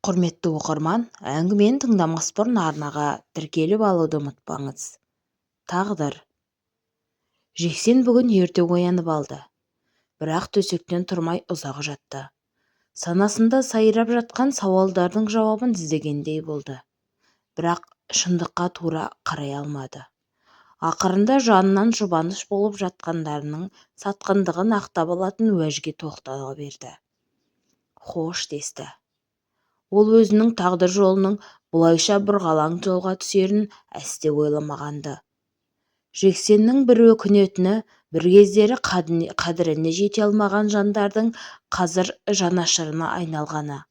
Құрметті оқырман, әңгімені тыңдамас бұрын арнаға тіркеліп алуды ұмытпаңыз. Тағдыр. Жексен бүгін ерте оянып алды. Бірақ төсектен тұрмай ұзақ жатты. Санасында сайрап жатқан сауалдардың жауабын іздегендей болды. Бірақ шындыққа тура қарай алмады. Ақырында жанынан жұбаныш болып жатқандарының сатқындығын ақтап алатын уәжге тоқтала берді. Хош десті. Ол өзінің тағдыр жолының бұлайша бұрғалаң жолға түсерін әсте ойламаған-ды. Жексеннің бір өкінетіні, бір кездері қадіріне жете алмаған жандардың қазір жанашырына айналғаны.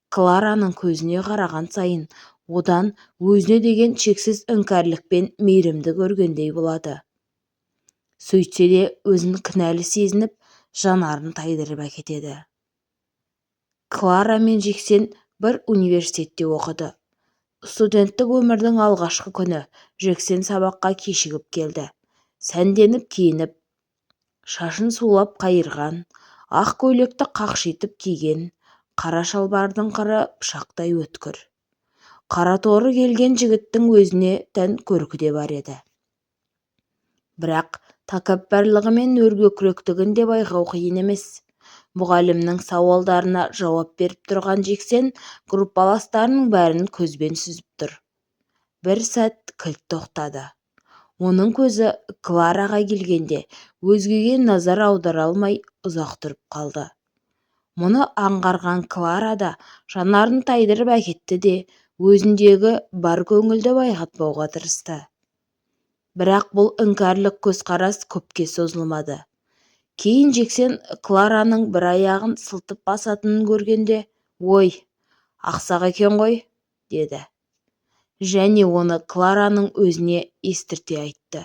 Клараның көзіне қараған сайын одан өзіне деген шексіз іңкәрлік пен мейірімді көргендей болады. Сөйтсе де өзін кінәлі сезініп, жанарын тайдырып әкетеді. Клара мен Жексен бір университетте оқыды. Студенттік өмірдің алғашқы күні Жексен сабаққа кешігіп келді. Сәнденіп киініп, шашын сулап қайырған, ақ көйлекті қақшитып киген, қара шалбардың қыры пышақтай өткір. Қараторы келген жігіттің өзіне тән көркі де бар еді. Бірақ тәкаппарлығы мен өркөкіректігін де байқау қиын емес. Мұғалімнің сауалдарына жауап беріп тұрған Жексен группаластарының бәрін көзбен сүзіп тұр. Бір сәт кілт тоқтады. Оның көзі Клараға келгенде өзгеге назар аудара алмай ұзақ тұрып қалды. Мұны аңғарған Клара да жанарын тайдырып әкетті де, өзіндегі бар көңілді байқатпауға тырысты. Бірақ бұл іңкәрлік көзқарас көпке созылмады. Кейін Жексен Клараның бір аяғын сылтып басатынын көргенде, «Ой, ақсақ екен ғой», деді. Және оны Клараның өзіне естірте айтты.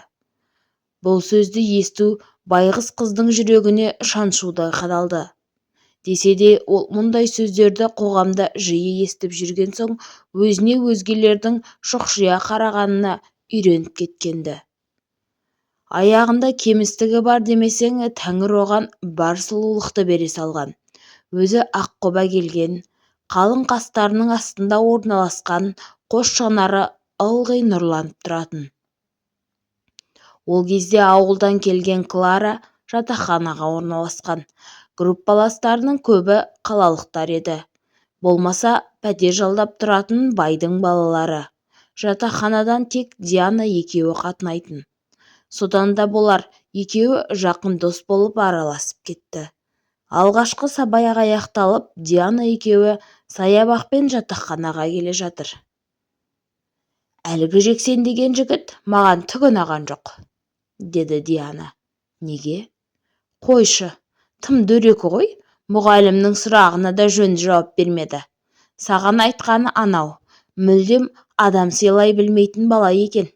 Бұл сөзді есту байғұс қыздың жүрегіне шаншудай қадалды. Десе де ол мұндай сөздерді қоғамда жиі естіп жүрген соң өзіне өзгелердің шұқшия қарағанына үйреніп кеткен-ді. Аяғында кемістігі бар демесең, тәңір оған бар сұлулықты бере салған. Өзі аққұба келген, қалың қастарының астында орналасқан қос жанары ылғи нұрланып тұратын. Ол кезде ауылдан келген Клара жатақханаға орналасқан. Группаластарының көбі қалалықтар еді. Болмаса пәтер жалдап тұратын байдың балалары. Жатақханадан тек Диана екеуі қатынайтын. Содан да болар, екеуі жақын дос болып араласып кетті. Алғашқы сабақ аяқталып, Диана екеуі саябақпен жатақханаға келе жатыр. «Әлгі Жексен деген жігіт маған түк ұнаған жоқ», деді Диана. «Неге?» «Қойшы, тым дөрекі ғой, мұғалімнің сұрағына да жөнді жауап бермеді. Саған айтқаны анау, мүлдем адам сыйлай білмейтін бала екен.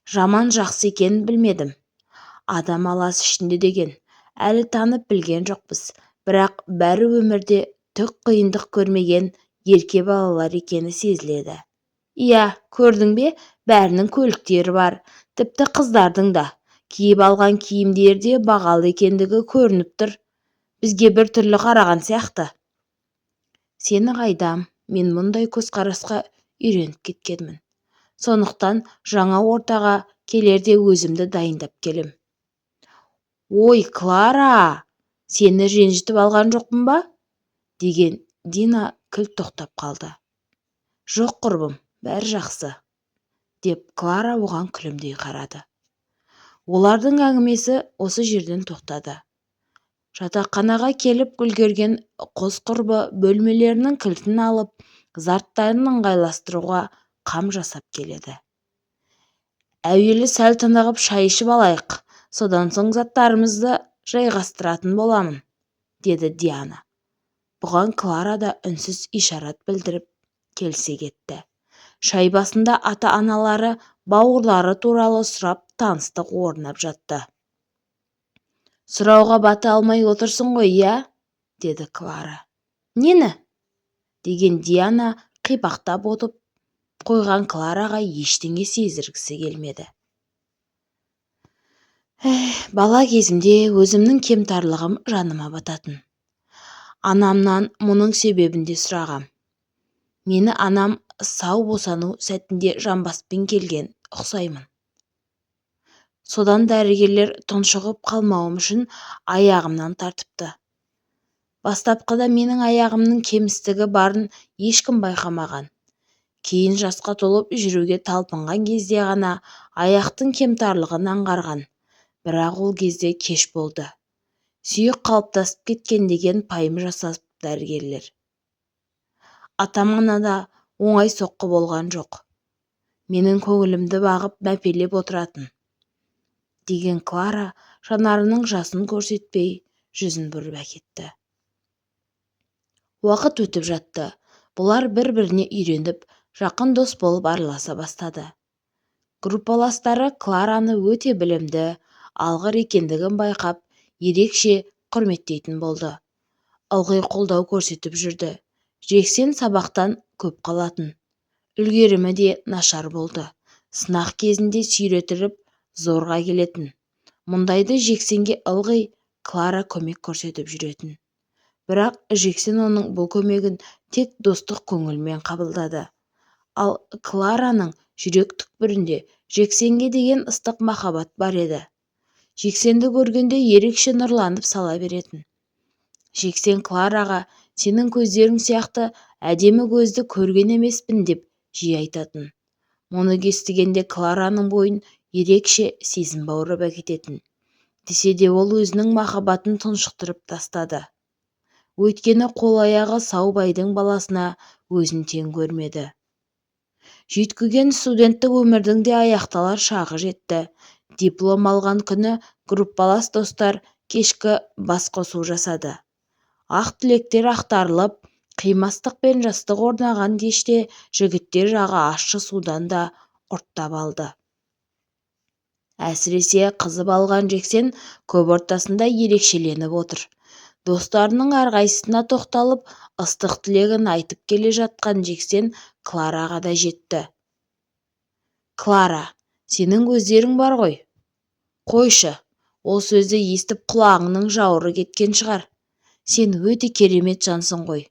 Жаман жақсы екенін білмедім. Адам аласы ішінде деген, әлі танып білген жоқпыз, бірақ бәрі өмірде түк қиындық көрмеген ерке балалар екені сезіледі. Иә, көрдің бе, бәрінің көліктері бар, тіпті қыздардың да. Киіп алған киімдері де бағалы екендігі көрініп тұр. Бізге бір түрлі қараған сияқты. Сені қайдам, мен мұндай көзқарасқа үйреніп кеткенмін. Сондықтан жаңа ортаға келерде өзімді дайындап келем». «Ой, Клара, сені ренжітіп алған жоқпын ба?» деген Дина кілт тоқтап қалды. «Жоқ, құрбым, бәрі жақсы», деп Клара оған күлімдей қарады. Олардың әңгімесі осы жерден тоқтады. Жатақханаға келіп үлгерген қос құрбы бөлмелерінің кілтін алып, заттарын ыңғайластыруға қам жасап келеді. «Әуелі сәл тынығып шай ішіп алайық, содан соң заттарымызды жайғастыратын боламын», деді Диана. Бұған Клара да үнсіз ишарат білдіріп келісе кетті. Шай басында ата-аналары, бауырлары туралы сұрап таныстық орнап жатты. «Сұрауға бата алмай отырсың ғой, иә?» деді Клара. «Нені?» деген Диана қипақтап отырып қойған Клараға ештеңе сездіргісі келмеді. Бала кезімде өзімнің кемтарлығым жаныма бататын. Анамнан мұның себебін де сұрағам. Мені анам сау босану сәтінде жамбаспен келген ұқсаймын. Содан дәрігерлер тұншығып қалмауым үшін аяғымнан тартыпты. Бастапқыда менің аяғымның кемістігі барын ешкім байқамаған. Кейін жасқа толып жүруге талпынған кезде ғана аяқтың кемтарлығын аңғарған. Бірақ ол кезде кеш болды. Сүйек қалыптасып кеткен деген пайым жасап дәрігерлер. Атам-ана да оңай соққы болған жоқ. Менің көңілімді бағып мәпелеп отыратын, деген Клара жанарының жасын көрсетпей жүзін бұрып әкетті. Уақыт өтіп жатты. Бұлар бір-біріне үйреніп, жақын дос болып араласа бастады. Группаластары Клараны өте білімді, алғыр екендігін байқап, ерекше құрметтейтін болды. Ылғи қолдау көрсетіп жүрді. Жексен сабақтан көп қалатын. Үлгерімі де нашар болды. Сынақ кезінде сүйретіліп зорға келетін. Мұндайда Жексенге ылғи Клара көмек көрсетіп жүретін. Бірақ Жексен оның бұл көмегін тек достық көңілмен қабылдады. Ал Клараның жүрек түкпірінде Жексенге деген ыстық махаббат бар еді. Жексенді көргенде ерекше нұрланып сала беретін. Жексен Клараға сенің көздерің сияқты әдемі көзді көрген емеспін деп жиі айтатын. Мұны естігенде Клараның бойын ерекше сезім баурап әкететін. Десе де ол өзінің махаббатын тұншықтырып тастады. Өйткені қол-аяғы сау байдың баласына өзін тең көрмеді. Жүйткіген студенттік өмірдің де аяқталар шағы жетті. Диплом алған күні группалас достар кешкі басқосу жасады. Ақ тілектер ақтарылып, қимастық пен жастық орнаған кеште жігіттер жағы ащы судан да ұрттап алды. Әсіресе қызып алған Жексен көп ортасында ерекшеленіп отыр. Достарының әрқайсысына тоқталып, ыстық тілегін айтып келе жатқан Жексен Клараға да жетті. Клара, сенің көздерің бар ғой. Қойшы, ол сөзді естіп құлағыңның жауыры кеткен шығар. Сен өте керемет жансың ғой.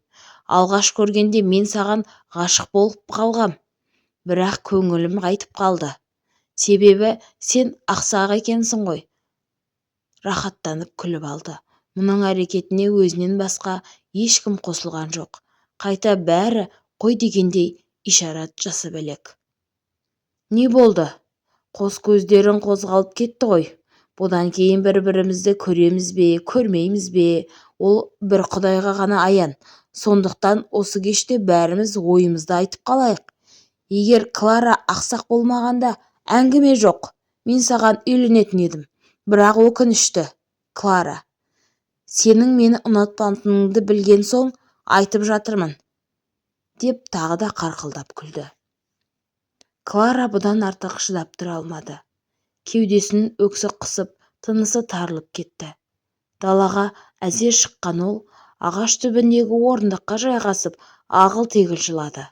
Алғаш көргенде мен саған ғашық болып қалғам. Бірақ көңілім қайтып қалды. Себебі сен ақсақ екенсің ғой. Рахаттанып күліп алды. Мұның әрекетіне өзінен басқа ешкім қосылған жоқ. Қайта бәрі қой дегендей ишарат жасап әлек. Не болды? Қос көздерің қозғалып кетті ғой. Бұдан кейін бір-бірімізді көреміз бе, көрмейміз бе, ол бір Құдайға ғана аян. Сондықтан осы кеште бәріміз ойымызды айтып қалайық. Егер Клара ақсақ болмағанда әңгіме жоқ. Мен саған үйленетін едім. Бірақ өкінішті, Клара. Сенің мені ұнатпайтыныңды білген соң айтып жатырмын, деп тағы да қарқылдап күлді. Клара бұдан артық шыдап тұра алмады. Кеудесін өксік қысып, тынысы тарылып кетті. Далаға әзер шыққан ол, ағаш түбіндегі орындыққа жайғасып, ағыл-тегіл жылады.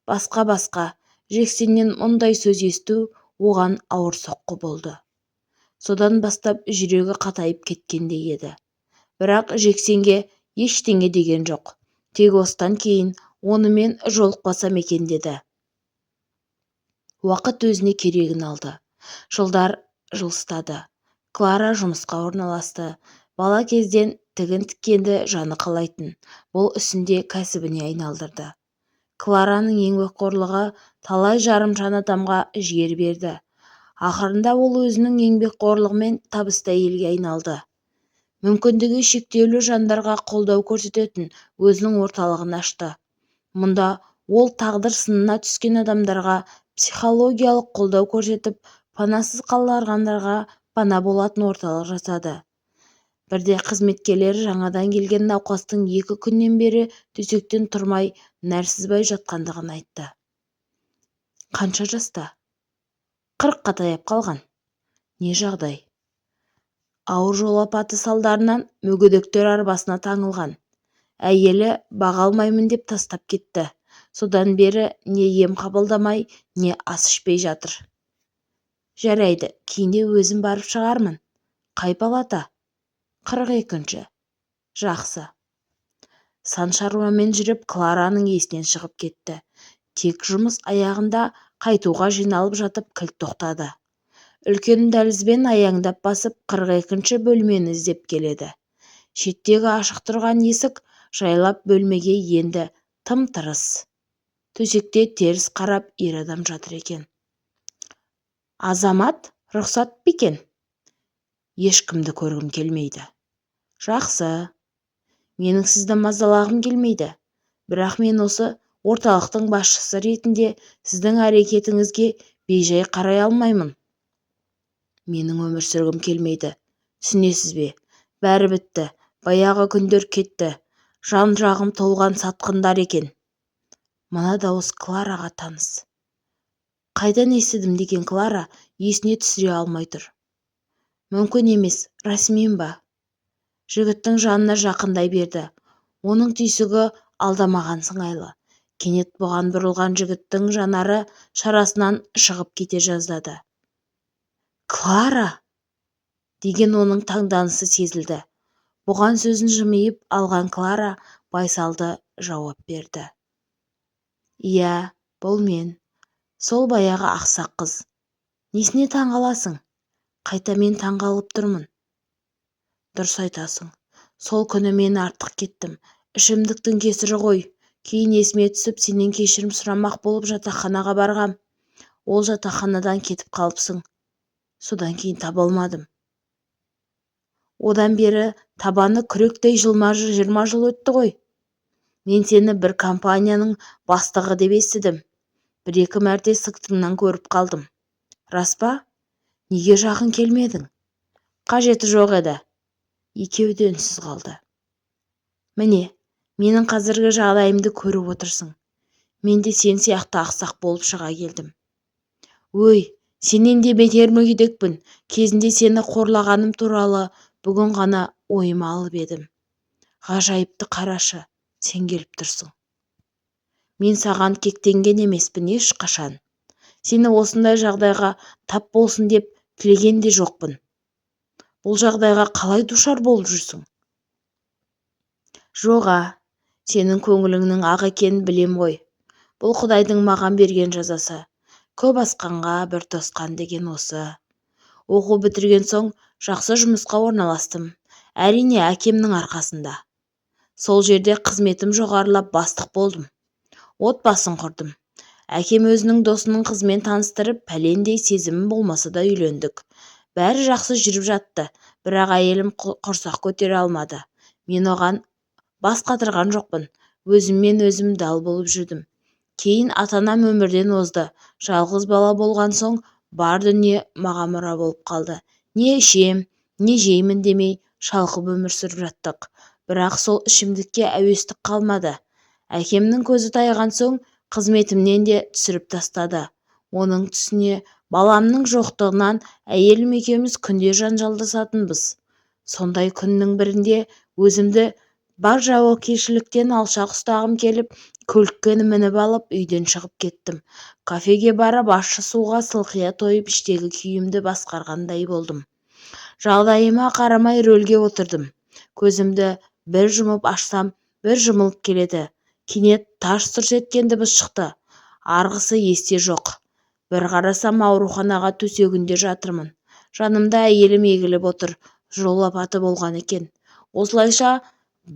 Басқа-басқа, Жексеннен мұндай сөз есту оған ауыр соққы болды. Содан бастап жүрегі қатайып кеткендей еді. Бірақ Жексенге ештеңе деген жоқ. Тек осыдан кейін онымен жолықпасам екен деді. Уақыт өзіне керегін алды. Жылдар жылыстады. Клара жұмысқа орналасты. Бала кезден тігін тіккенді жаны қалайтын. Бұл ісінде кәсібіне айналдырды. Клараның еңбекқорлығы талай жарымжан адамға жігер берді. Ақырында ол өзінің еңбекқорлығымен табысты әйелге айналды. Мүмкіндігі шектеулі жандарға қолдау көрсететін өзінің орталығын ашты. Мұнда ол тағдыр сынына түскен адамдарға психологиялық қолдау көрсетіп, панасыз қалғандарға пана болатын орталық жасады. Бірде қызметкерлері жаңадан келген науқастың 2 күннен бері төсектен тұрмай нәр сызбай жатқандығын айтты. Қанша жаста? 40-қа таяп қалған. Не жағдай? Ауыр жол апаты салдарынан мүгедектер арбасына таңылған. Әйелі баға алмаймын деп тастап кетті. Содан бері не ем қабылдамай, не ас ішпей жатыр. Жарайды, кейінде өзім барып шығармын. Қай палата? 42-ші. Жақсы. Сан шаруамен жүріп Клараның есінен шығып кетті. Тек жұмыс аяғында қайтуға жиналып жатып кілт тоқтады. Үлкен дәлізбен аяңдап басып 42-ші бөлмені іздеп келеді. Шеттегі ашық тұрған есік жайлап бөлмеге енді тым-тырыс. Төсекте теріс қарап ер адам жатыр екен. Азамат, рұқсат па екен? Ешкімді көргім келмейді. Жақсы. Менің сізді мазалағым келмейді. Бірақ мен осы орталықтың басшысы ретінде сіздің әрекетіңізге бейжай қарай алмаймын. Менің өмір сүргім келмейді. Түсінесіз бе? Бәрі бітті. Баяғы күндер кетті. Жан-жағым толған сатқындар екен. Мына дауыс Клараға таныс. Қайдан естідім деген Клара есіне түсіре алмай тұр. Мүмкін емес, расымен ба? Жігіттің жанына жақындай берді. Оның түйсігі алдамаған сыңайлы. Кенет бұған бұрылған жігіттің жанары шарасынан шығып кете жаздады. Клара! Деген оның таңданысы сезілді. Бұған сөзін жымиып алған Клара байсалды жауап берді. Иә, бұл мен. Сол баяғы ақсақ қыз. Несіне таңғаласың? Қайта мен таңғалып тұрмын. Дұрыс айтасың. Сол күні мен артық кеттім. Ішімдіктің кесірі ғой. Кейін есіме түсіп, сенен кешірім сұрамақ болып жатақханаға барғам. Ол жатақханадан кетіп қалыпсың. Содан кейін таба алмадым. Одан бері табаны күректей 20 жыл өтті ғой. Мен сені бір компанияның бастығы деп естідім. Бір-екі мәрте сыртыңнан көріп қалдым. Рас па? Неге жақын келмедің? Қажеті жоқ еді. Екеуі де үнсіз қалды. Міне, менің қазіргі жағдайымды көріп отырсың. Мен де сен сияқты ақсақ болып шыға келдім. Өй, сенен де бетер мүгедекпін. Кезінде сені қорлағаным туралы бүгін ғана ойыма алып едім. Ғажайыпты қарашы, сен келіп тұрсың. Мен саған кектенген емеспін ешқашан. Сені осындай жағдайға тап болсын деп тілеген де жоқпын. Бұл жағдайға қалай душар болып жүрсің? Жоға, сенің көңіліңнің ақ екенін білем ғой. Бұл Құдайдың маған берген жазасы. Көп асқанға бір тосқан деген осы. Оқу бітірген соң жақсы жұмысқа орналастым. Әрине, әкемнің арқасында. Сол жерде қызметім жоғарылап бастық болдым. Отбасын құрдым. Әкем өзінің досының қызымен таныстырып, пәлендей сезімім болмаса да үйлендік. Бәрі жақсы жүріп жатты, бірақ әйелім құрсақ көтере алмады. Мен оған бас қатырған жоқпын. Өзіммен өзім дал болып жүрдім. Кейін ата-анам өмірден озды. Жалғыз бала болған соң бар дүние маған мұра болып қалды. Не ішем, не жеймін демей шалқып өмір сүріп жаттық. Бірақ сол ішімдікке әуестік қалмады. Әкемнің көзі тайған соң қызметімнен де түсіріп тастады. Оның түсіне баламның жоқтығынан әйелім екеуміз күнде жанжалдасатынбыз. Сондай күннің бірінде өзімді бар жауапкершіліктен алшақ ұстағым келіп, көлікке мініп алып үйден шығып кеттім. Кафеге барып ащы суға сылқия тойып іштегі күйімді басқарғандай болдым. Жағдайыма қарамай рөлге отырдым. Көзімді бір жұмып ашсам, бір жұмылып келеді. Кенет тарс-тұрс еткен дыбыс шықты. Арғысы есте жоқ. Бір қарасам ауруханаға төсегінде жатырмын. Жанымда әйелім егіліп отыр. Жол апаты болған екен. Осылайша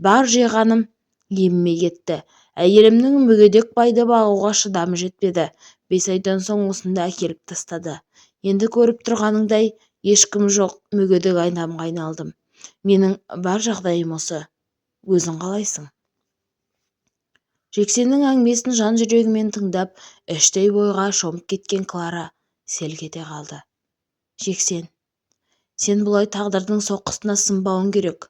бар жиғаным еміме кетті. Әйелімнің мүгедек байды бағуға шыдамы жетпеді. 5 айдан соң осында әкеліп тастады. Енді көріп тұрғаныңдай ешкім жоқ мүгедек адамға айналдым. Менің бар жағдайым осы. Өзің қалайсың? Жексеннің әңгімесін жан жүрегімен тыңдап, іштей ойға шомып кеткен Клара селк ете қалды. Жексен, сен бұлай тағдырдың соққысына сынбауың керек.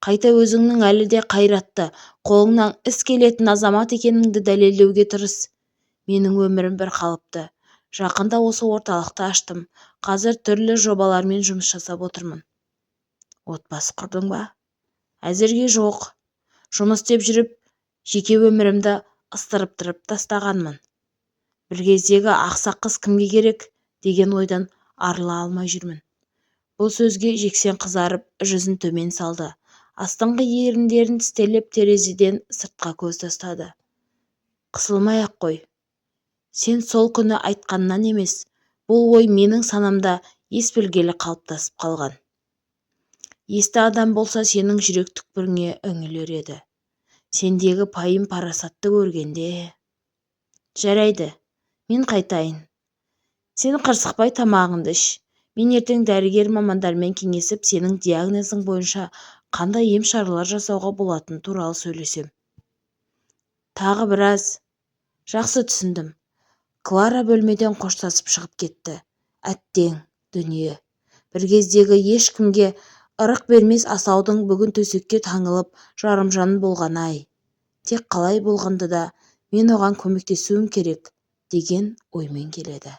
Қайта өзіңнің әлі де қайратты, қолыңнан іс келетін азамат екеніңді дәлелдеуге тырыс. Менің өмірім бір қалыпты. Жақында осы орталықты аштым. Қазір түрлі жобалармен жұмыс жасап отырмын. Отбасы құрдың ба? Әзірге жоқ. Жұмыс істеп жүріп, жеке өмірімді ыстырып тастағанмын. Бір кездегі ақсақ қыз кімге керек деген ойдан арыла алмай жүрмін. Бұл сөзге Жексен қызарып, жүзін төмен салды. Астыңғы еріндерін тістелеп, терезеден сыртқа көз тастады. Қысылмай-ақ қой. Сен сол күні айтқаннан емес, бұл ой менің санамда ес білгелі қалыптасып қалған. Есті адам болса, сенің жүрек түкпіріңе үңілер еді. Сендегі пайым-парасатты көргенде. Жарайды, мен қайтайын. Сен қырсықпай тамағыңды іш. Мен ертең дәрігер мамандармен кеңесіп, сенің диагнозың бойынша қандай ем-шаралар жасауға болатыны туралы сөйлесем. Тағы біраз. Жақсы, түсіндім. Клара бөлмеден қоштасып шығып кетті. Әттең, дүние. Бір кездегі ешкімге ырық бермес асаудың бүгін төсекке таңылып, жарымжан болғаны-ай. Тек қалай болғанда да мен оған көмектесуім керек деген оймен келеді.